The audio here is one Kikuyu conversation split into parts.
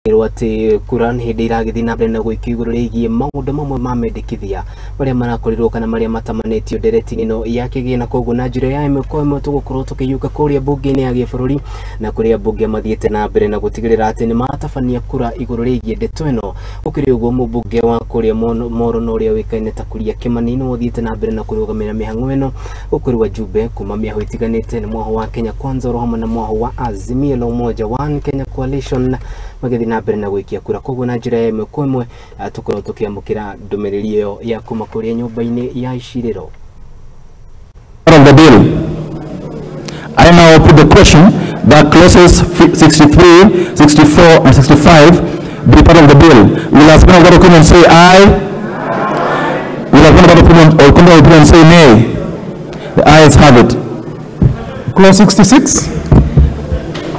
Ngĩrwo atĩ kura nĩ hĩndĩ iragĩthiĩ na mbere na gũikio igũrũ rĩgiĩ maũndũ mamwe ma mendekithia marĩa marakorirwo kana marĩa matamanĩtio ndereti-inĩ ĩno ya kĩgĩna. Koguo na njĩra ya ĩmwe kwa ĩmwe tũgũkorwo tũkĩhiũka kũrĩa mbunge-inĩ ya gĩbũrũri na kũrĩa mbunge mathiĩte na mbere na gũtigĩrĩra atĩ nĩ matabania kura igũrũ rĩgiĩ ndeto ĩno. Gũkĩrĩ ũguo, mũmbunge wa kũrĩa Moro na ũrĩa ũĩkaine ta Kuria Kĩmani nĩwe ũthiĩte na mbere na kũrũgamĩrĩra mĩhang'o ĩno, gũkũrĩ wajumbe kuma mĩaho ĩtiganĩte nĩ mwaho wa Kenya Kwanza oro hamwe na mwaho wa Azimio la Umoja One Kenya Coalition magĩthiĩ na mbere na gũikia kura. Koguo na njĩra ya ĩmwe kwa ĩmwe tũkorwo tũkĩamũkĩra ndũmĩrĩri ĩyo ya kuma kũrĩa nyũmba-inĩ ya icirĩro. Of the bill. I now put the question that clauses 63, 64, and 65 be part of the bill. Will as many of that opinion say aye? Will as many of that opinion or contrary opinion say nay? The ayes have it. Clause 66.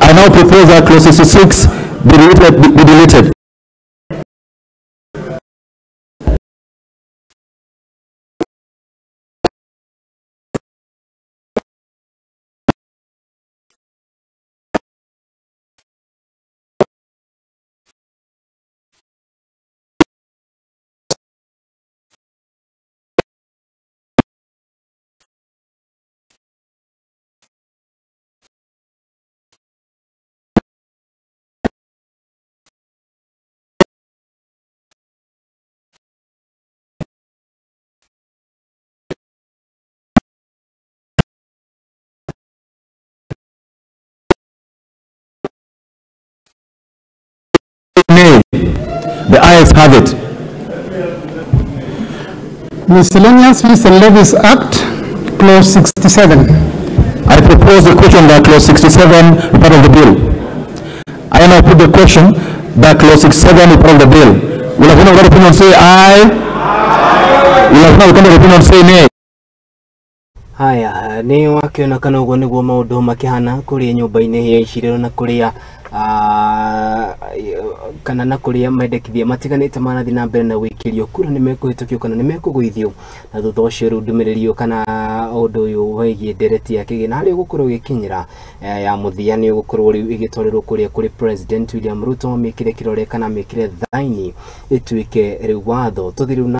I now propose that clause 66 be deleted. Be deleted. Nay. The ayes have it. Miscellaneous Fees and Levies Act, Clause 67. I propose the question that clause 67 be part of the bill. I now put the question that clause 67 be part of the bill. Will everyone of that opinion say aye? Will everyone of that opinion say nay? Haya, nĩ wakĩona kana ũguo nĩguo maũndũ makĩhana kũrĩa nyũmba-inĩ ya icirĩro na kũrĩa kana na kũrĩa mendekithia matiganĩte marathiĩ na mbere na gwĩkĩrio kura nĩ mekũhĩtũkio kana nĩ mekũgũithio, na thutha ũcio rĩu ndũmĩrĩri ĩyo kana ũndũ ũyũ wĩgiĩ ndereti ya kĩgĩna harĩa ũgũkorwo ũgĩkinyĩra ya mũthia nĩ ũgũkorwo rĩu ĩgĩtwarĩrwo kũrĩa kũrĩ President William Ruto amĩkĩre kĩrore kana amĩkĩre thaini ĩtuĩke rĩu watho. Tũthiĩ rĩu na